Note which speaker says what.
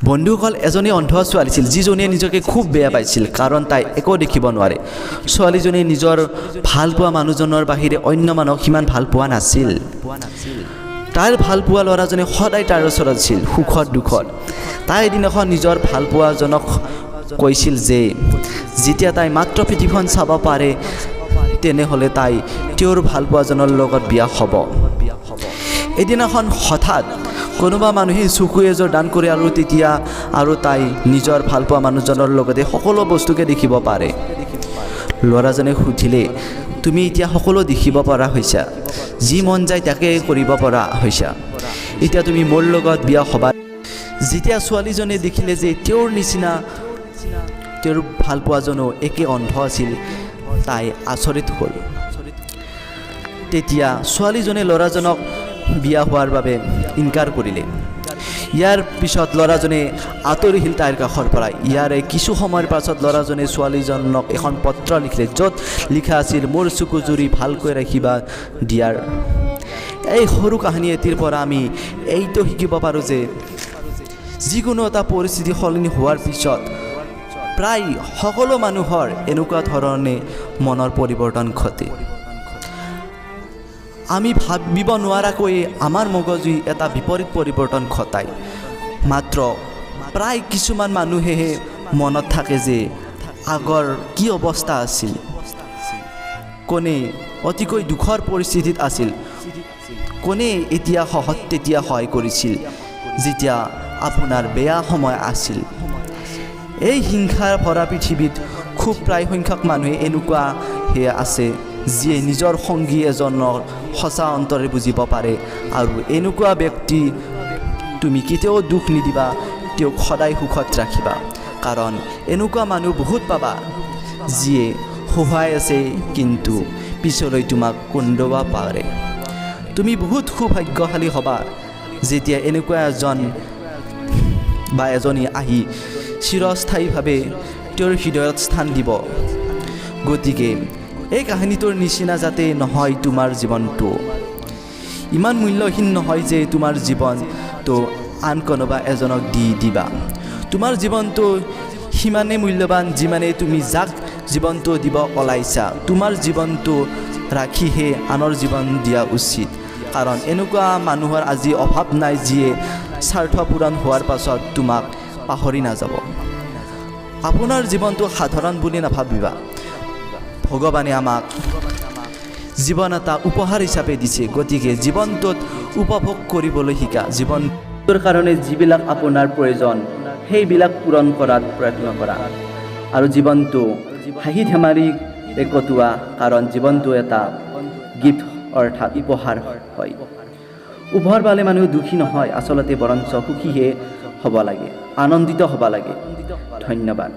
Speaker 1: বন্ধুসকল, এজনী অন্ধ ছোৱালী আছিল, যিজনীয়ে নিজকে খুব বেয়া পাইছিল, কাৰণ তাই একো দেখিব নোৱাৰে। ছোৱালীজনীয়ে নিজৰ ভাল পোৱা মানুহজনৰ বাহিৰে অন্য মানুহক সিমান ভাল পোৱা নাছিল। তাইৰ ভাল পোৱা ল'ৰাজনে সদায় তাইৰ ওচৰত আছিল, সুখত দুখত। তাই এদিনাখন নিজৰ ভাল পোৱাজনক কৈছিল যে যেতিয়া তাই মাত্ৰ পৃথিৱীখন চাব পাৰে, তেনেহ'লে তাই তেওঁৰ ভাল পোৱাজনৰ লগত বিয়া হ'ব। এদিনাখন হঠাৎ কোনোবা মানুহে চকু এযোৰ দান কৰে আৰু তেতিয়া আৰু তাই নিজৰ ভালপোৱা মানুহজনৰ লগতে সকলো বস্তুকে দেখিব পাৰে। ল'ৰাজনে সুধিলে, তুমি এতিয়া সকলো দেখিব পৰা হৈছা, যি মন যায় তাকে কৰিব পৰা হৈছা, এতিয়া তুমি মোৰ লগত বিয়া হ'বা? যেতিয়া ছোৱালীজনীয়ে দেখিলে যে তেওঁৰ নিচিনা তেওঁৰ ভালপোৱাজনো একে অন্ধ আছিল, তাই আচৰিত হ'ল। তেতিয়া ছোৱালীজনে ল'ৰাজনক বিয়া হোৱাৰ বাবে ইনকাৰ কৰিলে। ইয়াৰ পিছত ল'ৰাজনে আঁতৰি আহিল তাইৰ কাষৰ পৰা। ইয়াৰে কিছু সময়ৰ পাছত ল'ৰাজনে ছোৱালীজনক এখন পত্ৰ লিখিলে, য'ত লিখা আছিল, মোৰ চকুজুৰি ভালকৈ ৰাখিবা দিয়াৰ। এই সৰু কাহিনী এটিৰ পৰা আমি এইটো শিকিব পাৰোঁ যে যিকোনো এটা পৰিস্থিতি সলনি হোৱাৰ পিছত প্ৰায় সকলো মানুহৰ এনেকুৱা ধৰণে মনৰ পৰিৱৰ্তন ঘটে। আমি ভাবিব নোৱাৰাকৈয়ে আমাৰ মগজুই এটা বিপৰীত পৰিৱৰ্তন ঘটায়। মাত্ৰ প্ৰায় কিছুমান মানুহেহে মনত থাকে যে আগৰ কি অৱস্থা আছিল, কোনে অতিকৈ দুখৰ পৰিস্থিতিত আছিল, কোনে এতিয়া সহজ তেতিয়া সহায় কৰিছিল যেতিয়া আপোনাৰ বেয়া সময় আছিল। এই হিংসাৰ ভৰা পৃথিৱীত খুব প্ৰায় সংখ্যক মানুহে এনেকুৱা সেয়া আছে, যিয়ে নিজৰ সংগী এজনৰ সঁচা অন্তৰে বুজিব পাৰে, আৰু এনেকুৱা ব্যক্তি তুমি কেতিয়াও দুখ নিদিবা, তেওঁক সদায় সুখত ৰাখিবা। কাৰণ এনেকুৱা মানুহ বহুত পাবা, যিয়ে সহায় আছে কিন্তু পিছলৈ তোমাক কন্দুৱাব পাৰে। তুমি বহুত সৌভাগ্যশালী হ'বা যেতিয়া এনেকুৱা এজন বা এজনী আহি চিৰস্থায়ীভাৱে তেওঁৰ হৃদয়ত স্থান দিব। গতিকে এই কাহিনীটোৰ নিচিনা যাতে নহয়, তোমাৰ জীৱনটো ইমান মূল্যহীন নহয় যে তোমাৰ জীৱনটো আন কোনোবা এজনক দি দিবা। তোমাৰ জীৱনটো সিমানেই মূল্যৱান, যিমানেই তুমি যাক জীৱনটো দিব ওলাইছা। তোমাৰ জীৱনটো ৰাখিহে আনৰ জীৱন দিয়া উচিত, কাৰণ এনেকুৱা মানুহৰ আজি অভাৱ নাই, যিয়ে স্বাৰ্থ পূৰণ হোৱাৰ পাছত তোমাক পাহৰি নাযাব। আপোনাৰ জীৱনটো সাধাৰণ বুলি নাভাবিবা। ভগৱানে আমাক জীৱন এটা উপহাৰ হিচাপে দিছে, গতিকে জীৱনটোত উপভোগ কৰিবলৈ শিকা। জীৱনটোৰ কাৰণে যিবিলাক আপোনাৰ প্ৰয়োজন, সেইবিলাক পূৰণ কৰাত প্ৰয়ত্ন কৰা আৰু জীৱনটো হাঁহি ধেমালিৰে কটোৱা, কাৰণ জীৱনটো এটা গিফ্ট, অৰ্থাৎ উপহাৰ হয়। উপহাৰ পালে মানুহ দুখী নহয় আচলতে, বৰঞ্চ সুখীহে হ'ব লাগে, আনন্দিত হ'ব লাগে। ধন্যবাদ।